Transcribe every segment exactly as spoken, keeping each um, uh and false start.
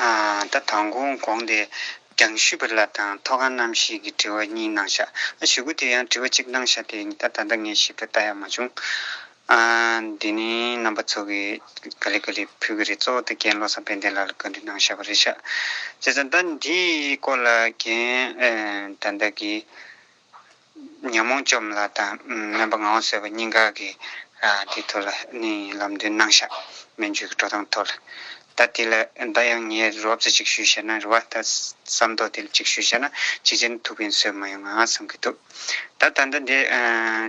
ཨ་ད་དང་གོང་གོང་དེ་རྒྱང་ཞུས་པ་ལ་དང་ཐོག་ཁང་རྣམ་ཤེས་ཀྱི་དྲི་བ་གཉིས་གནང་ཤག་ཨ་གཞུག་གུ་དེ་ཡང་དྲི་བ་གཅིག་གནང་ཤག་དེ་ད་ད་ལྟ་ངས་ཞིབ་ཕྲ་ལྟ་ཡ་མ་བྱུང་། ཨ་འདི་ནི་རྣམ་པ་ཚོ་གི་ག་ལེ་ག་ལེ་ཕུལ་གི་རེད། གཙོ་བོ་དེ་རྒན་བློ་བཟང་དཔལ་ལྡན་ལགས་ལ་བཀའ་འདྲི་གནང་ཤག་པ་རེད་ཤག་བྱས་ཙང་ད་འདིའི་སྐོར་ལ་རྒན་ཨ་ད་ལྟ་གི་ཉོན་མོངས་བཅོམ་ལ་དང་སྨན་པ་ངག་དབང་བཟོད་པ་གཉིས་ཀ་གིས་ཨ་དེ་ཐོག་ལ་ནི་ལམ་སྟོན་གནང་ཤག་སྨན་བཅོས་ཀྱི་འགྲོ་སྟངས་ཐོག་ལ། ད་དེ་ལ་ད་ཡང་ངས་རོབ་ཙམ་ཅིག་ཞུས་བཤད་ན་རེད་བ། ད་བསམ་ཐོག་དེ་ལ་ཅིག་ཞུས་བཤད་ན་ཅིག་བྱས་ན་ཐུགས་ཕན་གསོས་མ་ཡོང་ང་བསམ་གྱི་འདུག་ད་ད་ལྟ་འདི་ཨ་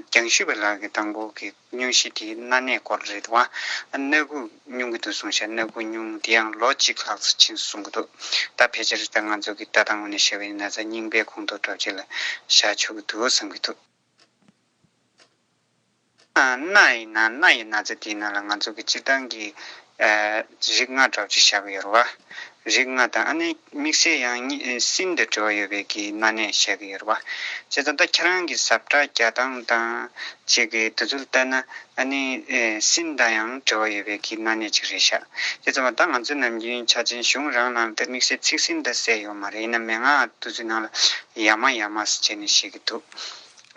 རྒྱང་ཞུས་པ་ལགས་ཀྱིས་དང་པོ་གི་སྙུང་གཞི་དེའི་སྣ་ནད་སྐོར་རེད་བ། སྣ་ཁུག་སྙུང་གི་འདུག་གསུངས་ཤག་སྣ་ཁུག་སྙུང་དེ་ཡང་ལོ་གཅིག་ལྷག་ཙམ་ཕྱིན་གསུང་གི་འདུག་ད་ཕལ་ཆེར་ད་ང་ཚོ་གི་ལྟ་སྟངས་ངོས་ནས་བཤད་པ་ཡིན་ན་ཚ་རྙིང་པའི་ཁོངས་གཏོགས་འདྲ་བོ་ཅིག་ལ་བཞག་ཆོག་གི་འདུག་བསམ་གྱི་འདུག་ཨ་སྣ་ཡི་ན་སྣ་ཡི་ན་ཚ་དེའི་ནང་ལ་ང་ཚོ་གི་སྤྱིར་བཏང་གི་ཨ་རིགས་ལྔ་འདྲ་བོ་ཅིག་བཞག་གི་ཡོད་རེད་བ། རིགས་ལྔ་དང་ཨ་ནི་དམིགས་བསལ་ཡང་སྙི་སྲིན་དང་འབྲེལ་བ་ཡོད་པའི་གི་སྣ་ནད་བཤད་ཀྱི་ཡོད་རེད་བ། བྱས་ཙང་ད་ཁྱེད་རང་གི་ཟབ་ཁྲ་རྒྱག་སྟངས་དང་ཅིག་གི་དུས་ཚོད་ལྟར་ན་ཨ་ནི་ཨེ་སྲིན་དང་ཡང་འབྲེལ་བ་ཡོད་པའི་གི་སྣ་ནད་ཅིག་རེད་ཤག་བྱས་ཙང་ད་ང་ཚོའི་ནམ་རྒྱུན་ཆ་ཅན་གཞུང་རང་ནང་ལ་ད་དམིགས་བསལ་ཚིག་སྲིན་ད་གསལ་ཡོད་མ་རེད། ཡིན་ན་མན་ངག་དུས་ཚོད་ནང་ལ་ཡ་མ་ཡ་མ་ཟེར་བྱས་ནས་བཤད་ཀྱི་འདུག་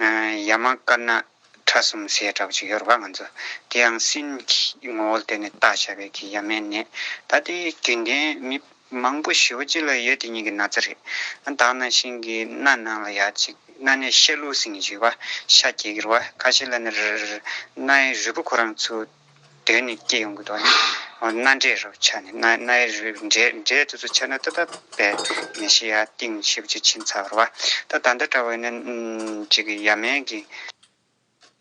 ཨ་ཡ་མ་དཀར་ནག་ཁྲ་གསུམ་ཟེར་འདྲ་བོ་ཅིག་ཡོད་རེད་བ། ང་ཚོ་དེ་ཡང་སྲིན་གྱི་ངོ་བོ་ལ་བརྟེན་ནས་བཏགས་བཞག་པའི་གི་ཡ་མའི་ནད། ད་དེ་རྒྱུན་ལྡན་མི་མང་པོ་ཞེ་པོ་ཅིག་ལ་ཡོད་དེ་ཉིད་ཀྱི་ན་ཚ་རེད། ཨ་ད་ག་ནང་བཞིན་གྱི་སྣ་ནང་ལ་ཡ་ཅིག་སྣ་ནས་ཤ་ལུག་ཟེར་མཁན་ཅིག་ཡོད་བ། ཤ་སྐྱེ་གི་རེད་བ། ཁ་ཤས་ལ་ནི་རི་རི་རི་སྣའི་རུས་པ་ཁོ་རང་ཚོ་གདོན་ནས་སྐྱེ་ཡོང་གི་འདུག་ཨ་ནི་སྣ་འདྲེས་རབ་ཆགས་ནས་སྣ་སྣའི་རུས་འདྲེས་འདྲེས་དེ་ཚོ་ཆགས་ན་ད་ལྟ་བས་ནད་གཞི་ཡ་གཏིང་ཞེ་པོ་ཅིག་ཕྱིན་ཚར་བ་རེད་བ། ད་ད་ལྟ་འདྲ་བོ་ནི་ཅིག་གི་ཡ་མའི་གི་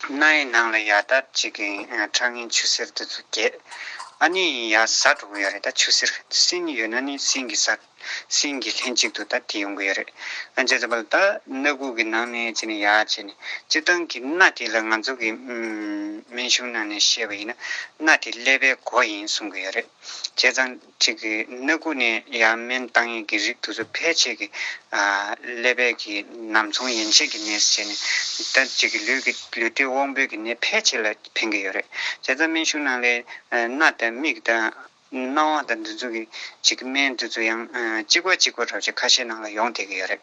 སྣའི་ནང་ལ་ཡ་ད་ཅིག་གི་ཁྲག་ངན་ཆུ་སེར་དེ་ཚོ་རྒྱས། ཨ་ནི་ཡ་ཟ་འགྲོ་གི་ཡོད་རེད། ད་ཆུ་སེར་སྲིན་ཡོད་ན་ནི་སྲིན་གྱི་ཟ་སྲིན་གྱི་ལྷན་ཅིག་ཏུ་ད་དེ་ཡོང་གི་ཡོད་རེད། ཨ་བྱས་ཙང་ད་སྣ་ཁུག་གི་ནང་ནས་བྱས་ནས་ཡ་བྱས་ནས་སྤྱིར་བཏང་གི་སྣ་དེ་ལ་ང་ཚོ་གི་སྨན་གཞུང་ནང་ནས་བཤད་པ་ཡིན་ན་སྣ་དེ་ཀླད་པའི་མགོ་ཡིན་གསུང་གི་ཡོད་རེད། བྱས་ཙང་ཅིག་གི་སྣ་ཁུག་ནས་ཡར་སྨན་བཏང་ཡས་ཀྱི་རིགས་དེ་ཚོ་ཕལ་ཆེར་གྱི་ཨ་ཀླད་པའི་གི་ནམ་ཚོང་ཡན་ཆད་ཀྱི་ནད་ཟེར་ནས་ད་ཅིག་གི་ལུས་ཀྱི་ལུས་འབྲེལ་དབང་པོའི་གི་ནད་ཕལ་ཆེར་ལ་ཕན་གྱི་ཡོད་རེད། བྱས་ཙང་སྨན་གཞུང་ནང་ལས་ཨ་སྣ་དང་མིག་དང་རྣ་བ་དང་འདི་ཚོ་གི་ཅིག་གི་སྨན་དེ་ཚོ་ཡང་ཨ་གཅིག་པ་གཅིག་པ་འདྲ་བོ་ཅིག་ཁ་ཤས་ནང་ལ་ཡོང་བསྡད་ཀྱི་ཡོད་རེད།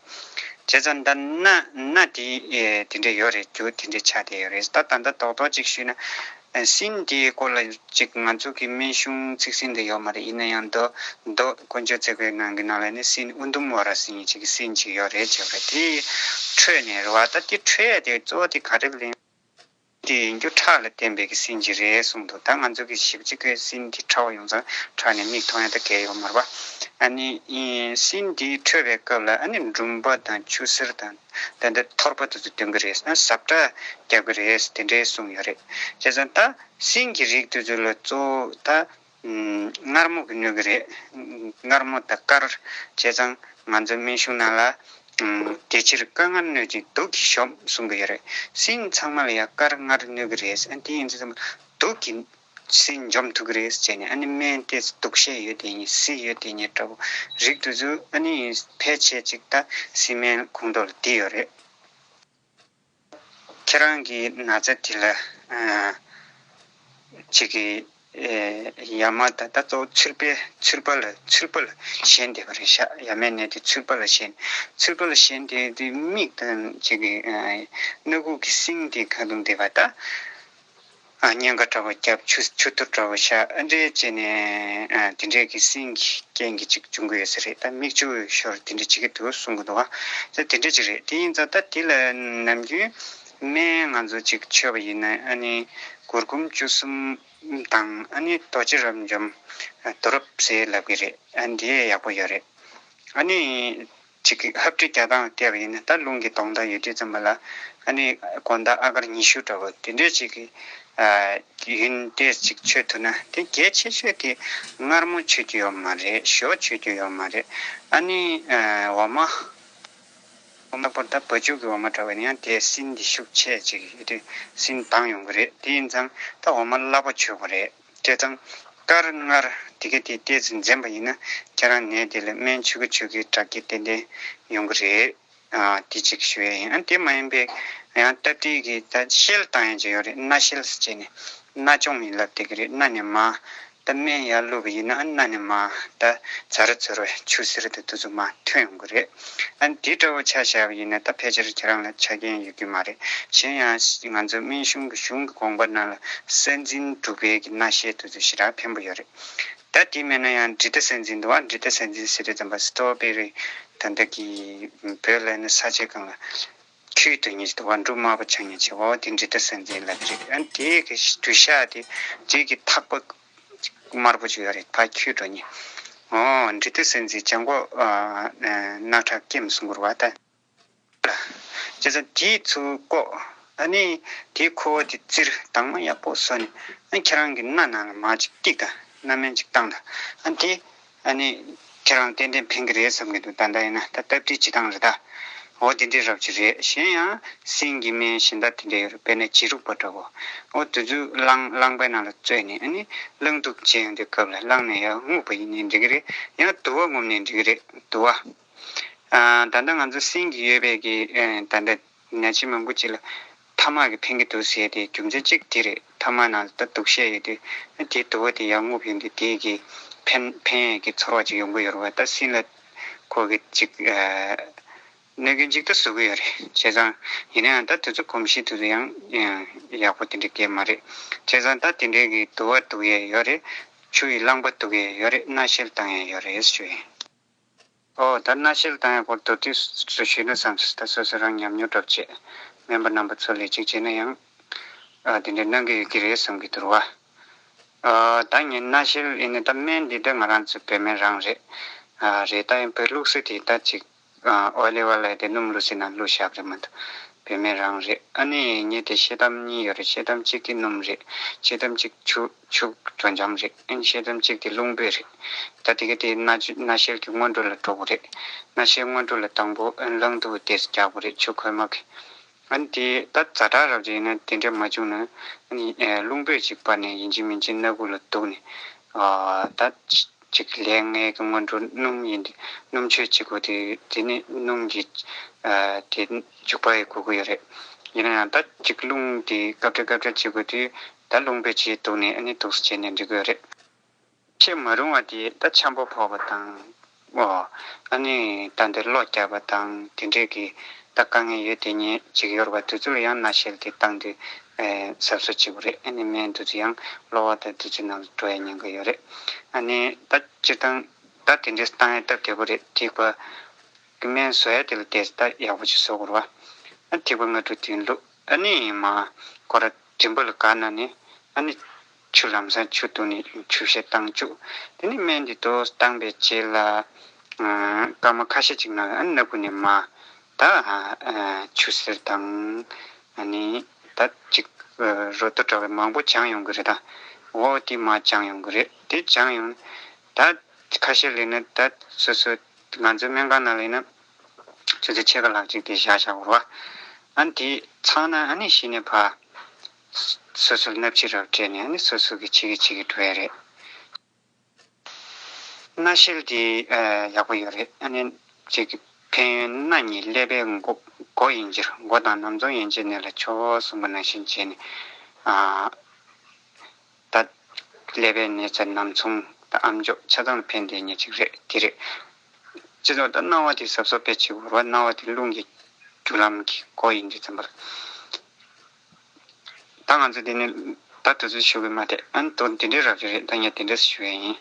བྱས་ཙང་ད་སྣ་སྣ་དེ་ཨེ་དེ་འདྲས་ཡོད་རེད། རྒྱུ་དེ་འདྲས་ཆགས་བསྡད་ཡོད་རེད། ད་ད་ལྟ་རྡོག་རྡོག་ཅིག་ཞུས་ན། སྲིན་དེའི་སྐོར་ལ་ཅིག་ང་ཚོ་གི་སྨན་གཞུང་ཚིག་ཟིན་དུ་ཡོད་མ་རེད། ཡིན་ན་ཡང་མདོ་མདོ་དཀོན་མཆོག་བརྩེགས་པའི་ནང་གི་ནང་ལ་ནི་སྲིན་ཨུ་དུམ་ཝ་ར་ཟེར་མཁན་ཅིག་གི་སྲིན་ཅིག་ཡོད་རེད་ཅེས་པ་རེད། དེའི་ཁྲོད་ནས་རེད་བ། ད་དེ་ཁྲོད་དེ་གཙོ་བོ་དེ་ག་རེ་ལེན་དེ་ཡིན་རྒྱུ་ཁྲག་ལ་བརྟེན་པའི་གི་སྲིན་ཅིག་རེད་གསུངས་འདུག་ད་ང་ཚོ་གི་ཞིབ་ཅིག་གི་སྲིན་དེ་ཁྲག་པ་ཡོང་ཙང་ཁྲག་ནས་མིག་མཐོང་ཡ་ད་གལ་ཡོད་མ་རེད་བ། ཨ་ནི་སྲིན་དེའི་ཁྲོད་པའི་སྐབས་ལ་ཨ་ནི་འབྲུམ་པ་དང་ཆུ་སེར་དང་། དེ་འདྲ་ཐོར་པ་དེ་ཚོ་འདོན་གི་རེད། ཟབ་ཁྲ་རྒྱབ་གི་རེད། དེ་འདྲའི་གསུངས་ཡོད་རེད། བྱས་ཙང་ད་སྲིན་གྱི་རིགས་དེ་ཚོ་ལ་གཙོ་བོ་ད་མངར་མོ་གི་གནོད་གི་རེད། མངར་མོ་དང་དཀར། བྱས་ཙང་ང་ཚོ་སྨན་གཞུང་ནང་ལ་དེ་ཕྱིར་དཀར་མངར་གནོད་ཅིང་དུག་གིས་གཞོམ་གསུང་གི་ཡོད་རེད། སྲིན་ཚང་མ་ལ་ཡང་དཀར་མངར་གནོད་གི་རེད། དེ་ཡིན་ཙང་དུག་གི་སྲིན་འཇོམས་ཐུབ་ཀྱི་རེད་ཟེར་ནས། ཨ་ནི་སྨན་དེ་དུག་ཤེད་ཡོད་དེ་ཉིད་སྲིན་ཡོད་དེ་ཉིད་འདྲ་བོ་རིགས་དེ་ཚོ་ཨ་ནི་ཕལ་ཆེར་ཅིག་ད་སྲིན་སྨན་ཁོངས་གཏོགས་ལ་བསྡུས་ཡོད་རེད། ཁྱེད་རང་གི་ན་ཚ་དེ་ལ་ཨ་ཅིག་གི་ཨེ་ཡ་མ་ད་ད་གཙོ་བོ་ཚུར་པའི་ཚུར་པ་ལ་ཚུར་པ་ལ་ཞེན་བསྡད་པ་རེད་ཤག་ཡ་མའི་ནད་དེ་ཚུར་པ་ལ་ཞེན། ཚུར་པ་ལ་ཞེན་བསྡད་དེ་མིག་དང་ཅིག་གི་ཨ་སྣ་ཁུག་གི་སྲིན་དེ་གང་འདུག་བསྡད་པ་ད། ཨ་གཉན་ཁ་འདྲ་བོ་བརྒྱབ། ཆུ་ཆུ་ཐུར་འདྲ་བོ་བཞག། ཨ་འདྲས་བྱས་ནས་ཨ་དེ་འདྲས་ཀྱི་སྲིན་གྱི་རྐྱེན་གྱིས་ཅིག་འབྱུང་གི་ཡོད་ས་རེད། ད་མིག་ཆུ་ཤོར་དེ་འདྲས་བྱེད་ཀྱི་འདུག་གསུང་གི་འདུག་བ། ད་དེ་འདྲས་ཅིག་རེད། དེ་ཡིན་ཙང་ད་དེ་ལ་ནམ་རྒྱུན་སྨན་ང་ཚོ་ཅིག་མཆོད་པ་ཡིན་ན་ཨ་ནི་གུར་གུམ་བཅུ་གསུམ་དང་ཨ་ནི་རྡོ་རྗེ་རབ་འཇོམས་རྡོ་རབ་ཟེར་ལབ་ཀྱི་རེད། ཨ་འདི་ཡག་པོ་ཡོད་རེད། ཨ་ནི། གཅིག་གི་ཧབ་ཏི་རྒྱག་སྟངས་བལྟས་པ་ཡིན་ན་ད་རླུང་གི་གདོང་མདའ་ཡོད་དུས་ཙམ་པ་ལ་ཨ་ནི་དགོང་དག་ཨ་གར་ཉི་ཤུ་འདྲ་བོ་དེ་འདྲས་ཅིག་གི་ཨ་ཡུན་ཏེ་ཅིག་མཆོད་ཐུབ་ན་དེ་གལ་ཆེ་ཤོས་དེ་མངར་མོ་མཆོད་རྒྱུ་ཡོད་མ་རེད། ཞོ་མཆོད་རྒྱུ་ཡོད་མ་རེད། ཨ་ནི་ཨ་འོ་མ་འོ་མ་པོ་ད་བ་ཕྱུགས་ཀྱི་འོ་མ་འདྲ་བ་ཡིན་ན་ཡང་དེ་སྲིན་འདི་ཤུགས་ཆེ་ཅིག་ཡོད་དུས་སྲིན་ལྡང་ཡོང་གི་རེད། དེ་ཡིན་ཙང་ད་འོ་མ་སླ་པོ་མཆོད་དགོས་རེད། བྱས་ཙང་དཀར་མངར་དེ་ག་དེ་ཏོག་ཙམ་འཛེམས་པ་ཡིན་ན་ཁྱེད་རང་ནད་དེ་ལ་སྨན་མཆོད་ཀྱི་མཆོད་ཀྱི་དྲག་སྐྱེད་ཏན་ཏན་ཡོང་གི་རེད། ཨ་དེ་གཅིག་ཞུ་ཡས་ཡིན། ཨ་དེ་མ་ཡིན་པའི་ཡང་སྟབས་བདེ་གི་ད་ཤེལ་བཏང་ཡས་ཅིག་ཡོད་རེད། སྣ་ཤེལ་ཟེར་བྱས་ནས་སྣ་སྐྱོང་ཡིན་ལབ་བསྡད་ཀྱི་རེད། སྣ་ནས་མར་ ད་སྨན་ཡར་བླུགས་པ་ཡིན་ན་ཨ་ནི་སྣ་ནས་མར་ད་ཛ་ར་ཛོར་བའི་ཆུ་སེར་དེ་དུས་ཚོད་མར་ཐོན་ཡོང་གི་རེད། ཨ་ནི་དེ་འདྲ་བོ་ཆ་བཞག་པ་ཡིན་ན་ད་ཕལ་ཆེར་ཁྱེད་རང་ལ་ཆ་རྐྱེན་ཡོད་ཀྱི་མ་རེད། གཞན་ཡང་ང་ཚོ་སྨན་གཞུང་གི་གཞུང་གི་དགོངས་པ་ནང་ལ་ས་འཛིན་འབྲུག་པའི་གི་སྣ་ཤེལ་དེ་ཚོ་ཞེ་དྲག་ཕན་པོ་ཡོད་རེད། ད་དེ་མེད་ན་ཡང་འབྲི་ཏ་ས་འཛིན་འདུག་བ། འབྲི་ཏ་ས་འཛིན་ཟེར་དུས་ཙམ་པ་སི་ཊོ་བེ་རི་ད་ལྟ་གི་བོད་ལ་ནི་ས་ཆའི་སྒང་ལ་ཁྱུའི་དོན་སྙིང་ཞིག་འདུག་བ། འབྲུ་དམར་པོ་ཆགས་ཉེན་ཆེ་བ་དེ་འབྲི་ཏ་ས་འཛིན་ལབ་ཀྱི་རེད། ཨ་ནི་དེའི་གི་དུ་ཤ་དེ་དེའི་གི་ཐག་པ་དམར་པོ་ཅིག་ཡོད་རེད། ཕར་འཁྱུད་འགྲོ་ཉེན། འོ་འབྲི་ཏ་ས་འཛིན་ལྗང་གོ་ཨ་ཨ་སྣ་ཁྲག་སྐྱེམས་གསུང་གི་རེད་བ་ད། ལ། བྱས་ཙང་དེའི་ཚུར་བཀོག་ཨ་ནི་དེའི་ཁུ་བ་དེ་བཙིར་དྭངས་མ་ཡག་པོ་བཟོས་ནས་ཨ་ཁྱེད་རང་གི་སྣ་ནང་ལ་མར་ཅིག་བཏེགས་དང་སྣ་སྨན་ཅིག་བཏང་དང་། ཨ་དེ་ཨ་ནི་ཁྱེད་རང་ཏན་ཏན་ཕན་གི་རེད་བསམ་གི་འདུག་ད་ལྟ་ཡིན་ན་ད་སྟབས་བདེ་བྱེད་སྟངས་རེད་ད། འོ་དེ་འདྲའི་རབ་ཅིག་རེད། གཞན་ཡང་སེང་གེ་སྨན་གཞན་དག་དེ་འདྲ་ཡོད་རེད། དཔེར་ན་བྱི་རུ་པ་འདྲ་བོ། འོ་དེ་ཚོ་རླངས་རླངས་པའི་ནང་ལ་བཙོས་ནས་ཨ་ནི་རླངས་གཏུག་བྱེད་ཡོང་དུས་སྐབས་ལ་རླངས་ནས་ཡར་རྔུབ་པ་ཡིན་ནའི་འགྲིག་གི་རེད། ཡང་དུ་བ་རྔུབ་ནའི་འགྲིག་གི་རེད། དུ་བ། ཨ། ད་ལྟ་ང་ཚོ་སེང་གེ་ཡོད་པའི་གི་ཨ་ད་ལྟ་ནད་ཆེན་མང་པོ་ཅིག་ལ་ཐ་མག་གིས་ཕན་གྱི་འདུག་ཟེར་དེ་རྒྱུ་མཚན་གཅིག་དེ་རེད། ཐ་མག་ནང་ལ་ད་དུག་ཤེས་ཡོད་དུས་དེ་དུ་བ་དེ་ཡར་རྔུབ་ཡོང་དུས་དེ་གི་ཕན་ཕན་ཡས་ཀྱི་ཚོར་བ་ཅིག་ཡོང་གི་ཡོད་རེད་བ། ད་སེམས་ལ་ཁོ་གི་ཅིག་ཨ་གནོད་སྐྱོན་ཅིག་ད་བཟོ་གི་ཡོད་རེད། བྱས་ཙང་ཡིན་ན་ཡང་ད་དུས་ཚོད་གོམས་གཤིས་དེ་ཚོ་ཡང་ཡག་པོ་དེ་འདྲ་གས་མ་རེད། བྱས་ཙང་ད་དེ་འདྲའི་གི་དུ་བ་དུག་ཡས་ཡོད་རེད། ཆུ་ཡི་རླངས་པ་དུག་ཡས་ཡོད་རེད། སྣ་ཤེལ་བཏང་ཡས་ཡོད་རེད་ཞུ་ཡིན། ཨོ་ད་སྣ་ཤེལ་བཏང་ཡས་སྐོར་མདོར་བསྡུས་སུ་ཞུས་ན་བསམ་སོང་། ད་སོ་སོ་རང་ཉམས་མྱོང་འདྲ་བྱས། སྨན་པ་རྣམ་པ་ཚོ་ལས་གཅིག་བྱས་ན་ཡང་ཨ་དེ་འདྲ་གནང་གི་ཡོད་ཀྱི་རེད་བསམ་གྱི་འདུག་བ། ཨ་ད་ངས་སྣ་ཤེལ་ཡིན་ན་ད་སྨན་འདི་ད་ང་རང་ཚོ་བོད་སྨན་རང་རེད། ཨ་རེད། ད་ཡིན་བོད་ལུགས་སྲོལ་དེ་ད་ཅིག་ཨ་ཨོ་ལེ་བ་ལ་དེ་སྣུམ་བླུགས་ཟིན་ན་བླུགས་བཞག་རེད་མ་གཏོགས་བོད་སྨན་རང་རེད། ཨ་ནི་ངས་དེ་ཤེལ་དམ་གཉིས་ཡོད་རེད། ཤེལ་དམ་གཅིག་དེ་སྣུམ་རེད། ཤེལ་དམ་གཅིག་ཆུ་ཆུ་དྲོ་འཇམ་རེད། ཨ་ནི་ཤེལ་དམ་གཅིག་དེ་རླུང་སྦོས་རེད། ད་དེ་ག་དེ་སྣ་སྣ་ཤེལ་གྱི་སྔོན་འགྲོ་ལ་འགྲོ་དགོས་རེད། སྣ་ཤེལ་སྔོན་འགྲོ་ལ་དང་པོ་ཨ་རླངས་དུ་དེ་རྒྱག་དགོས་རེད། ཆུ་ཁོལ་མ་གི། ཨ་ནི་དེ་ད་ཛ་དྲག་རབ་ཅིག་ཡིན་ན་དེ་འདྲ་མ་བྱུང་ན་ཨ་ནི་ཨེ་རླུང་སྦོས་ཅིག་སྤར་ནས་ཡིན་གཅིག་མིན་གཅིག་སྣ་ཁུག་ལ་བདུག་ནས་ཨ་ད་ཅིག་ལས་ངན་གྱི་སྔོན་འགྲོ་སྣུམ་ཡིན་ཏེ་སྣུམ་བཅོས་བྱེད་དགོས་དུས་དེ་ནི་སྣུམ་གྱི་ཨ་དེ་འཇུག་པ་ཡི་དགོས་ཀྱི་ཡོད་རེད། ཡིན་ན་ཡང་ད་ཅིག་རླུང་དེ་སྐབས་རེ་སྐབས་རེ་བྱེད་དགོས་དུས་ད་རླུང་སྦོས་བྱས་བདུག་ནས་ཨ་ནི་འདུག་སེ་བྱས་ནས་འགྲིག་གི་ཡོད་རེད། ཆེས་མ་རུང་བ་དེ་ད་ཆམ་པ་ཕོག་པ་དང་། ཨོ། ཨ་ནི་ད་འདི་གློ་རྒྱག་པ་དང་དེ་འདྲས་ཀྱི་ད་དཀའ་ངལ་ཡོད་དེ་ཉེ་ཅིག་ཡོད་པ་དེ་ཚོ་ལ་ཡང་སྣ་ཤེལ་དེ་བཏང་དུས་ཨེ་གཟབ་གཟབ་བྱེད་དགོས་རེད། ཨ་ནི་སྨན་དེ་ཚོ་ཡང་གློ་བ་དང་དེ་ཚོའི་ནང་ལ་འགྲོ་ཡ་ཉེན་ཁ་ཡོད་རེད། ཨ་ནི་ད་སྤྱིར་བཏང་ད་དེ་འདྲས་བཏང་ཡ་སྟབས་བདེ་པོ་རེད། ཐིགས་པ་གི་སྨན་བཟོ་ཡ་དེ་ལ་བལྟས་ད་ཡག་པོ་ཅིག་བཟོ་དགོས་རེད་བ། ཨ་ཐིགས་པ་ལྔ་དྲུག་དེ་བླུགས། ཨ་ནི་མ་ཁོ་ར་མགྲིན་པ་ལ་བཀག་ན་ནི་ཨ་ནི་ཆུ་ལམ་སང་ཆུ་བཏུང་ནས་ཆུ་བཤལ་བཏང་བཅུག་དེ་ནི་སྨན་འདི་དོ་བཏང་པའི་རྗེས་ལ་སྐར་མ་ཁ་ཤས་ཅིག་ནང་ཨ་ནི་སྣ་ཁུག་ནས་མ་ད་ཆུ་སེར་དང་ཨ་ནི་ད་ཅིག་རོ་ཏོ་འདྲ་བའི་མང་པོ་བྱང་ཡོང་གི་རེད། ད་འོ་དེ་མ་བྱང་ཡོང་གི་རེད། དེ་བྱང་ཡོང་ད་ཁ་ཤས་ལས་ན་ད་སོ་སོ་ང་ཚོའི་སྨན་ཁང་ནང་ལ་ཡིན་ན་ཆུ་ཚོད་ཕྱེད་ཀ་ལྷག་ཅིག་དེ་བཞག་བཞག་རོ། ཨ་ནི་དེ་ཚང་ན་ཨ་ནི་གཞི་ནས་ཕ་སོ་སོར་སྣབས་ཕྱི་རབ་སྤྲད་ནས་ཨ་ནི་སོ་སོ་གི་ཕྱི་གི་ཕྱི་གི་འགྲོ་ཡ་རེད། སྣ་ཤེལ་དེ་ཡག་པོ་ཡོད་རེད། ཨ་ནི་ཅིག་གི་ཕན་ཡོན་སྣ་གཉིས། ཀླད་པའི་མགོ་མགོ་ཡིན་ཕྱིར་མགོ་དང་ནམ་ཚང་ཡན་ཆད་ནད་ལ་ཆོག་གསུངས་པ་ནང་བཞིན་བྱས་ནས་ཨ། ད་ཀླད་པའི་ནད་རྩ་ནམ་ཚང་ད་ཨམ་ཅོག་ཆ་ཚང་ལ་ཕན་བདེ་ཉེ་གཅིག་རེད། དེ་རེད། སྤྱི་ཚོགས་ད་སྣང་བ་དེ་གཟབ་གཟབ་དཔེ་བྱེད་དགོས་རེད་བ། སྣང་བ་དེ་རླུང་གི་རྒྱུ་ལམ་གྱི་སྒོ་ཡིན་དུས་ཙམ་པར། ད་ང་ཚོ་འདི་ནས་ད་དུས་ཚོད་ཞུ་གི་མ་རེད། ཨ་ནི་དོན་དེ་འདྲའི་རབ་རེད། ད་ངས་དེ་འདྲས་ཞུ་ཡ་ཡིན།